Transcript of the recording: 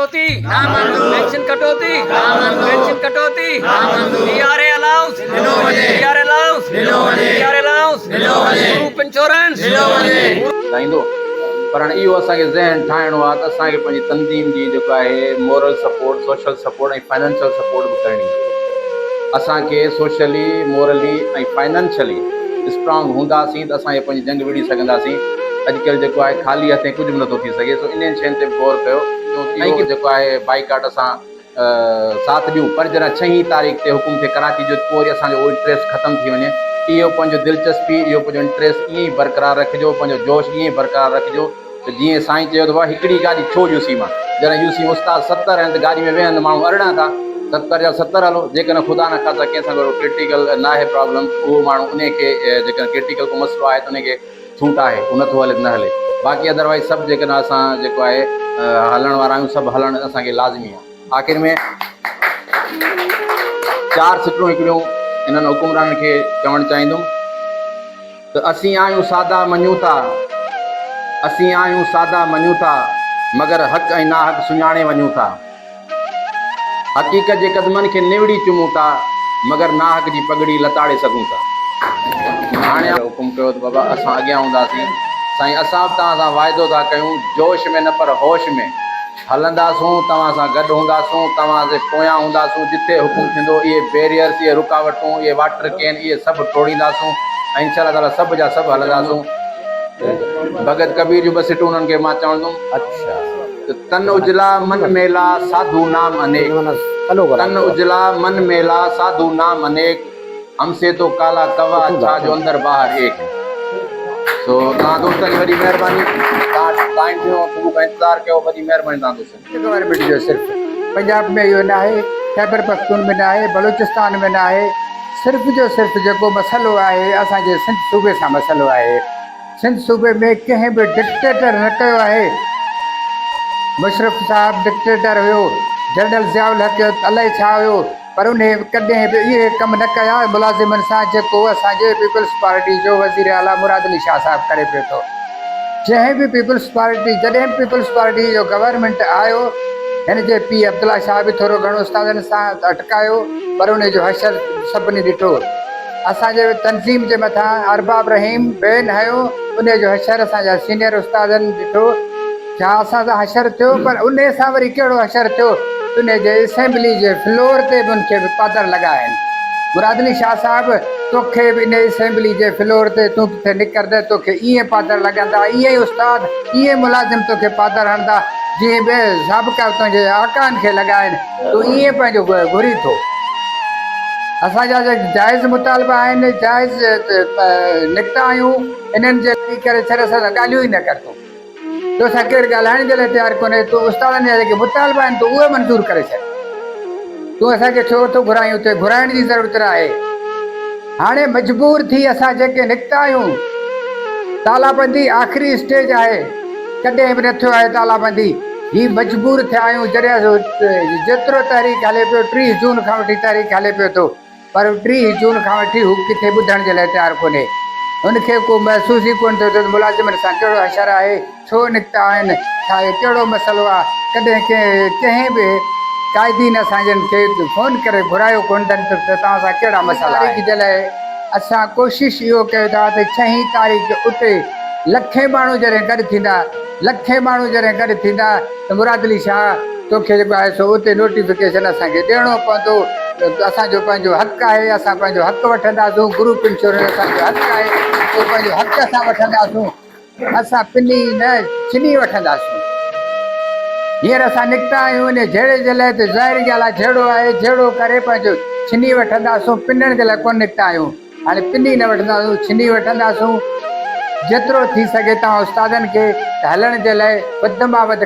ڪٽوتي پينشن ڪٽوتي پينشن ڪٽوتي ڊي آر اي الائونس ڏنو وڃي ڊي آر اي الائونس ڏنو وڃي ڊي آر اي الائونس ڏنو وڃي گروپ انشورنس ڏنو وڃي. لاهيندو پر هاڻي اهو اسان کي ذهن ٺاهڻو آهي ته اسان کي پنهنجي تنظيم جي جيڪو آهي moral support, social support ۽ financial support به ڪرڻي آهي. اسان کي سوشلي، مورلي ۽ فائنانشلي اسٽرانگ هونداسين ته اسان اهي پنهنجي جنگ وڙهي سگهنداسين. اڄڪلهه جيڪو آهي خالي هٿين ڪجهه به نٿو ٿي سگهي سو انهن شين تي به غور ڪيو ۽ جيڪو آهي بائيڪاٽ اسان ساٿ ڏيون پر جڏهن ڇهين تاريخ تي حڪم ٿئي ڪراچي جو ته پوء وري اسان جو اهو انٽريسٽ ختم ٿي وڃي. اهو پنهنجو دلچسپي، اهو پنهنجو انٽريسٽ ائين ئي برقرار رکجو، پنهنجو جوش ائين ئي برقرار رکجو ته جيئن سائين چيو ته واهه هڪڙي گاڏي ڇو يوسي مان؟ جڏهن يوسي ۾ استاد 70 آهن ته گاڏي ۾ ويهن ته ماڻهو 18 ٿا، 70 جا 70 هلو، جيڪڏهن خدا نخواسته ڪنهن سان ڪو ڪرٽيڪل ناهي پرابلم ته اهو ماڻهو انهي کي جيڪڏهن ڪرٽيڪل ڪو مسئلو آهي ته انهي کي ڇوٽ آهي اهو نٿو هلي ته نه هلي باقي ادروائيز سڀ جيڪڏهن اسان جيڪو آهي هلڻ وارا آهيون سڀ هلڻ اسان کي لازمي آهي. آخر ۾ چار سٽون هڪڙيون انهن حڪمرانن کي چوڻ چاهيندم ته اسين آهيون سادا مڃون ٿا اسين آهيون سادا مڃون ٿا مگر حق ۽ ناحق سڃاڻي وڃون ٿا. حقيقت جي قدمن کي نوڙي چمون ٿا، مگر ناحق جي پڳڙي لتاڙي سگهون ٿا. هاڻي حڪم ڪيو ته بابا اسان اڳيان هونداسين. سائين اسان به توهان سان واعدو ٿا ڪيون، جوش ۾ نه پر هوش ۾ هلنداسون، توهان سان گڏ هونداسون، توهان جي پويان هونداسون، جتي حڪم ٿيندو اهي بيريئرس، اهي رڪاوٽون، اهي واٽر ڪين، اهي سڀ ٽوڙينداسون ۽ انشاء الله تعاليٰ سڀ جا سڀ هلنداسون. ڀڳت ڪبير جون ٻه سٽون انهن کي مان چوندم. ته تن اجلا من ميلا ساڌو نام انيڪ تن اجلا من ميلا ساڌو نام انيڪ هم سي تو ڪالا ڪوا ڇا جو اندر باهر ايڪ سو توهان دوستن جي وڏي مهرباني توهان ٽائيم ڏنو صبح کان انتظار ڪيو وڏي مهرباني توهان دوستن جي. گورنمينٽ جو صرف پنجاب ۾ اهو ناهي، خيبر پختون ۾ ناهي، بلوچستان ۾ ناهي، صرف جو صرف جيڪو مسئلو آهي اسان جي سنڌ صوبي سان مسئلو آهي. سنڌ صوبي ۾ ڪنهن به ڊڪٽيٽر نه ڪيو آهي، مشرف صاحب ڊڪٽيٽر هيو، جنرل ضياء الحق الائي ڇا هيو پر انهي ڪڏهن به اهي ڪم نه ڪيا ملازمن سان جيڪو اسان جي پيپلز پارٽي جو وزير اعليٰ مراد علي شاهه صاحب ڪري پيو ٿو. جنهن به پيپلز پارٽي جڏهن به پيپلز پارٽي جو گورنمينٽ آيو هن جي پيء عبدالله شاهه به ٿورو گهڻو استادن سان اٽڪايو پر انهي جو حشر سڀني ڏٺو. اسان جي تنظيم جي مٿان ارباب رحيم بين هنيو، انهيء جو حشر اسان جا سينيئر استادن ڏٺو. ڇا اسان سان حشر ٿيو؟ پر انهيء سان وري ڪهڙو حشر ٿيو؟ انهيء جي اسيمبلي جي فلور تي به ان کي به پادر لڳا آهن. مراد علي شاهه صاحب، توکي به انهيء اسيمبلي جي فلور تي تون ڪٿي نڪرندين، توکي ائين پادر لڳندا، ائين ئي استاد، ائين ئي ملازم توکي پادر هڻندا، جيئن ٻين سابقه تنهنجي آقائن کي لڳا آهن. تون ائين پنهنجو گهرين ٿو. اسان جا جيڪي جائز مطالبا آهن، جائز نڪتا آهيون، انهن جي ڪري ڇڏ اسان سان ڳالهيون ئي نه ڪر تون. تو سان ڪير ڳالهائڻ جي لاء تيار ڪونهي، تون استادن جا جيڪي مطالبا آهن تون اهي منظور ڪري ڇڏ. تون اسان کي ڇو ٿو گهرائين اتي گهرائڻ جي ضرورت نه آهي. هاڻي مجبور ٿي اسان جيڪي نڪتا آهيون، تالابندي آخري اسٽيج آهي، ڪڏهن به نه ٿيو آهي تالابندي. هي مجبور ٿيا آهيون جڏهن جيترو تحريڪ هلي پيو 30 جون کان وٺي تحريڪ هلي پيو ٿو پر 30 جون کان وٺي هو ڪٿي ٻڌڻ جي لاء تيار ڪونهي هن کي ڪو محسوس ئي ڪونه ٿو ٿئي ته ملازمن سان ڪهڙو حشر آهي ڇو نڪتا آهن ڇا هي ڪهڙو مسئلو آهي ڪڏهن ڪنهن به قائدين اسان جن کي فون ڪري گهرايو ڪونه اٿن ته توهان سان ڪهڙا مسئلا آهن. تاريخ جي لاء اسان ڪوشش اهو ڪيو ٿا ته ڇهين تاريخ اتي لکين ماڻهو جڏهن گڏ ٿيندا لکين ماڻهو جڏهن گڏ ٿيندا ته مراد علي شاهه توکي جيڪو آهي سو اتي نوٽيفڪيشن اسان کي ڏيڻو پوندو اسان جو پنهنجو حق آهي اسان پنهنجو حق وٺنداسون گروپ انشورنس اسان جو حق آهي اهو پنهنجو حق اسان وٺنداسون اسان پني نه ڇني وٺنداسون هينئر اسان نڪتا آهيون ان جهيڙي جي لاء ته ظاهري ڳالهه آهي جهيڙو آهي جهيڙو ڪري پنهنجو ڇني وٺنداسون پنڻ جي لاء ڪونه نڪتا آهيون. هاڻي پني نه وٺنداسون، ڇني وٺنداسون. جيترو ٿي سگهي توهان استادن کي هلڻ جي لاء وڌ مان وڌ.